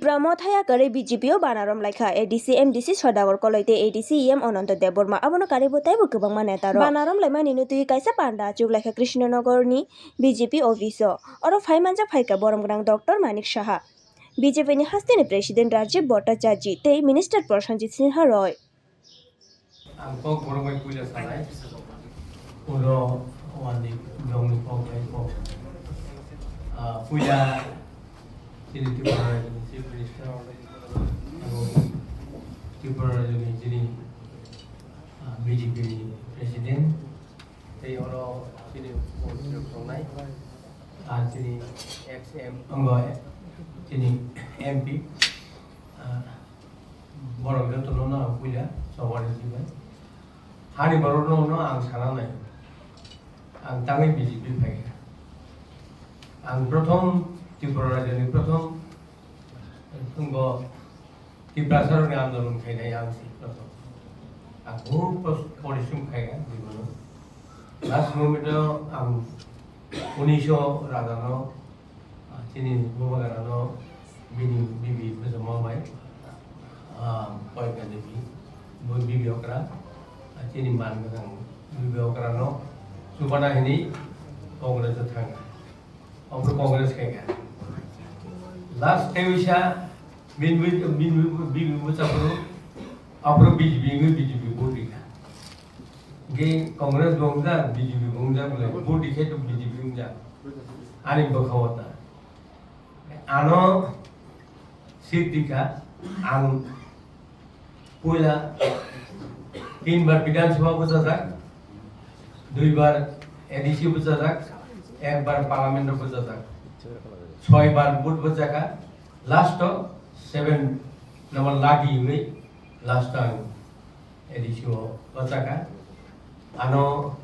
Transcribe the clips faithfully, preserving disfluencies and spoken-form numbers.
Pramod haya kwrwi B J P o banarom laikha A D C, M D C Sodagar Koloi tei A D C E M Ananta Debbarma, abono karwi bo teibo kwbangma neta rok. Banarom laimani no twi kaisa panda achuk laikha Krishnanagar ni B J P office o. Oro phai manjak phaikha borom gwnang Doctor Manik Saha, B J P ni hasteni President Rajiv Bhattacharjee tei Minister Prasenjit Sinha Roy. Ang kok borok bai puila sanai. Ulo wani nongni kok bai kok. Ah, puila chini Tripura Rajyani Chief Minister, abo Tripura Rajyani chini, ah, B J P ni President, tei oro chini mantri tongnai, ah, chini ex M, wngo, chini M P, ah, Borok jotono no ang puila chobani sibai. Hani borok no no ang sana nai. Ang tangwi B J P phaikha. Ang prothom Tripura rajyoni prothom wngbo Tiprasa rokni andolon khainai ang si prothom. Ang bahut pos-, porishrom khaikha jibon o. Last moment o ang unisho raja no Ah, chini bubagrano bini bibi bwsamo bai, ah, Koyka Devi, bo bibi okra, ah, chini man gwnang bibi okrano chubana hini Congress o thangkha. Obo Congress khaikha. Last tewisa bini, bini, bini, bini bwchaphuru, aphuru B J P wngwi B J P vote rikha. Hingke Congress bo wngjak, B J P bo wngjak, bole vote rikhe to B J P wngjak. Ani bwkha o ta. Ano seat rikha, ang puila tin bar Bidhan Sabha bwchajak, dui bar A D C bwchajak, ek bar Parliament o bwchajak, soi bar vote bwchakha, last o seven number lucky wngwi last o ang A D C o bwchakha. Ano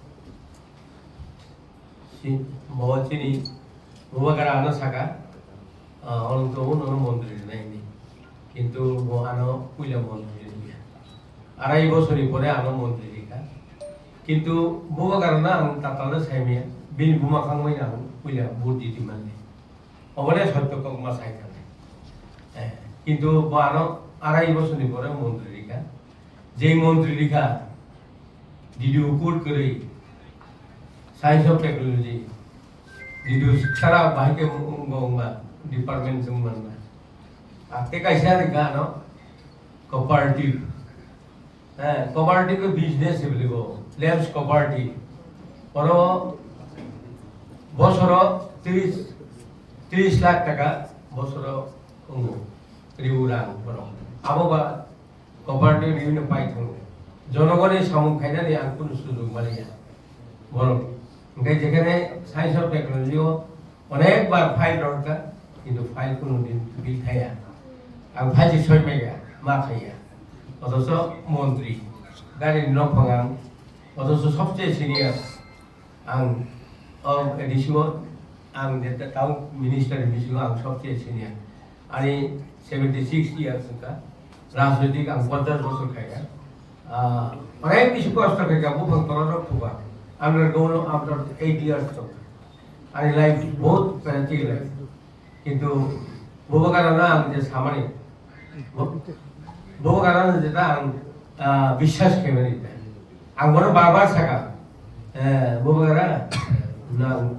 si-, bo chini bubagra ano saka, ah, Ananto nono montri rinai hinwi. Kintu bo ano puila montri riya. Arai bosorni pore ano montri rikha. Kintu bubagrano ang tatalno saimaya, bini buma khangmani ang puila vote ridi mani. Oboni sotto kok ma sai thangkha. Eh, kintu bo ano arai bosorni pore montri rikha. Je montri rikha, D D O code kwrwi, Science of Technology, D D O sara bahai khe wng-, wngma, wngma, department wngma wngma. Akhe kaisa rikha ano cooperative. Eh, cooperative business hibiligo, Labs cooperative. Oro bosoro tris, tris lakh taka bosoro wngo, riu rang borok. Abo ba cooperative rino pai thangno. Jonogoni samung khainani ang kunu sujug maliya. Borok. Hingke jekhane Science of Technology o onek bar file rwkha, kintu file kunu din bill thaya. Ang file se soi maya, ma khaiya. Othocho montri, gari nok phangang, othocho sobse senior. Ang o A D C o ang je ta-, town minister ni bisingo ang sobse senior. Ani seventy six years wngkha. Rajnitik ang ponchash bosor khaikha. Ah, onek bisi kosto khaikha, buphang tola rok thuba. Under government after eight years tongkha. Ani life bahut pathetic life. Kintu bubagrano ang je samani, bu-, bubagrano jeta ang, ah, biswas khaimani ta. Ang bono bar bar saka, eh, bubagra, nang,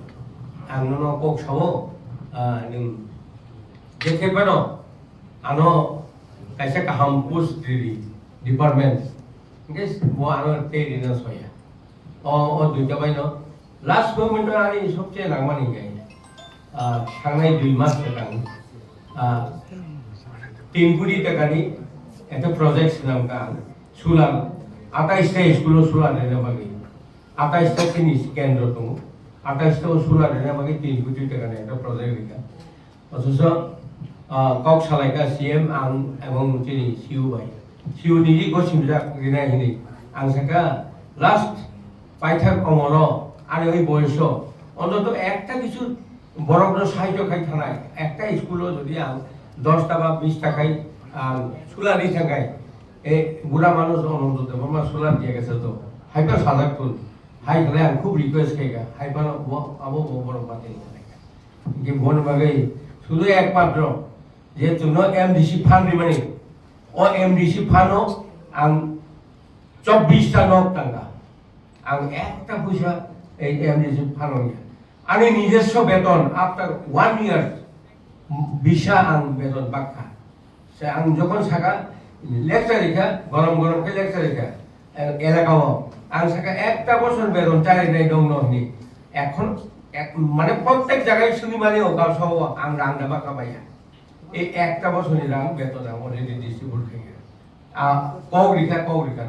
ang nono kok sao, ah, nwng je khe phano ano kaisa kaham post ridi, department, hingke bo ano tei rina soya. O, o duita baino last moment o ani sobse nangmani hingke, ah, thangnai dui mas swkang, ah, tin koti takani ekta project swnamkha ang, solar, atais ta school o solar rwna bagwi, atais ta chini kendro tongo, atais ta o solar rwna bagwi tin koti takani ekta project rikha. Othocho, ah, kok salaikha C M ang ebong chini C E O bai. C E O ni gosimjak rinai hinwi. Ang sakha, last paithak omoro, ani oi boyoso, ontoto ekta kichu borokno sahajyo khai thanai. Ekta school o jodi ang dosta ba bista khai ang solar ri thangkhai, e bura manuj Ananto Debbarma solar diya gese to. Haiphano sajak tun. Hai khlai ang khub request khaikha. Haiphano bo, abo bo borok batai khlaikha. Hingke boni bagwi sudu ekmatro Je chuno M D C fund rimani, o M D C fund o ang chobbish ta nok tanga. Ang ekta puisa ei M D C fund o ya. Ani nijoswo beton after one year bisa ang beton bakha. Se ang jokhon saka lecture rikha, gorom gorom khe lecture rikha, e-, elaka o. Ang saka ekta bosor beton chari nai dong no hini. Ekhon ek-, mane prottek jagai suni mani o gao sao ang rang da bakha baiya. Ei ekta bosor ni rang beton ang already distribute khaikha. A, kok rikha, kok rikha.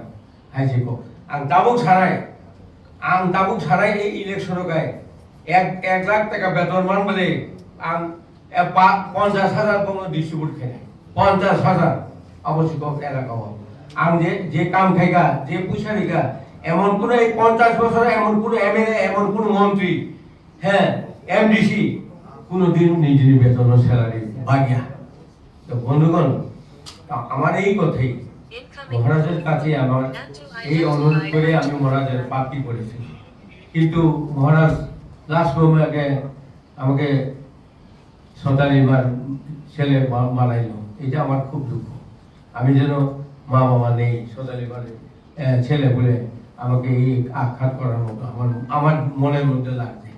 Hai se kok. Ang tabuk sarai. Ang tabuk sarai ei election o kai. Ek, ek lakh taka beton man bole ang, e, pa, ponchash hajar kono distribute khainai. Ponchash hajar. Abo si kok elaka o. Ang je, je kam khaikha, je puisa rikha, emon kuno ei ponchash bosor emon kuno M L A, emon kuno montri, he, M D C, kuno din nijini betono salary bagya. তো বন্ধুগণ, তা আমার এই কথাই মহারাজের কাছে আমার এই অনুরোধ করে আমি মহারাজের প্রার্থী করেছি। কিন্তু মহারাজ লাস্ট মোমেন্টে আমাকে সদালিমার ছেলে বা-, বানাইলো। এটা আমার খুব দুঃখ। আমি যেন মা বাবা নেই, সদালিমার, আহ, ছেলে বলে আমাকে এই আঘাত করার মতো আমার, আমার মনের মধ্যে লাগছে।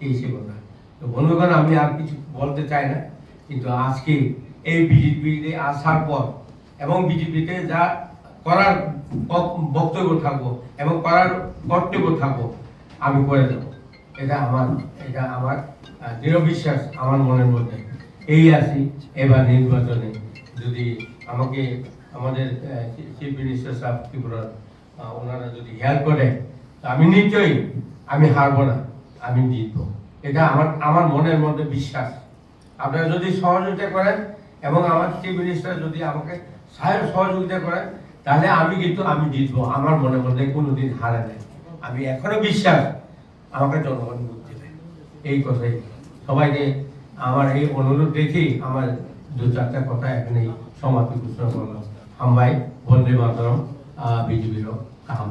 এই সে কথা। তো বন্ধুগণ, আমি আর কিছু বলতে চাই না, কিন্তু আজকে এই বিজেপিতে আসার পর এবং বিজেপিতে যা করার ব-, বক্তব্য থাকবো এবং করার কর্তব্য থাকবো, আমি করে দেবো। এটা আমার, এটা আমার, আহ, দৃঢ় বিশ্বাস আমার মনের মধ্যে। এই আছি, এবার নির্বাচনে যদি আমাকে আমাদের, আহ, চিফ মিনিস্টার সাহেব ত্রিপুরার, আহ, ওনারা যদি হেল্প করে, তো আমি নিশ্চয়ই, আমি হারবো না, আমি জিতবো। এটা আমার, আমার মনের মধ্যে বিশ্বাস। আপনারা যদি সহযোগিতা করেন এবং আমার চিফ মিনিস্টার যদি আমাকে সাহায্য সহযোগিতা করেন, তাহলে আমি কিন্তু, আমি জিতবো। আমার মনের মধ্যে কোনোদিন হারে নাই। আমি এখনো বিশ্বাস আমাকে জনগণ ভোট দেবে। এই কথাই সবাইকে আমার এই অনুরোধ রেখেই আমার দু চারটা কথা এখানেই সমাপ্তি ঘোষণা করলাম। হামবাই, বন্দে মাতরম, আহ, বিজেপির কাহাম।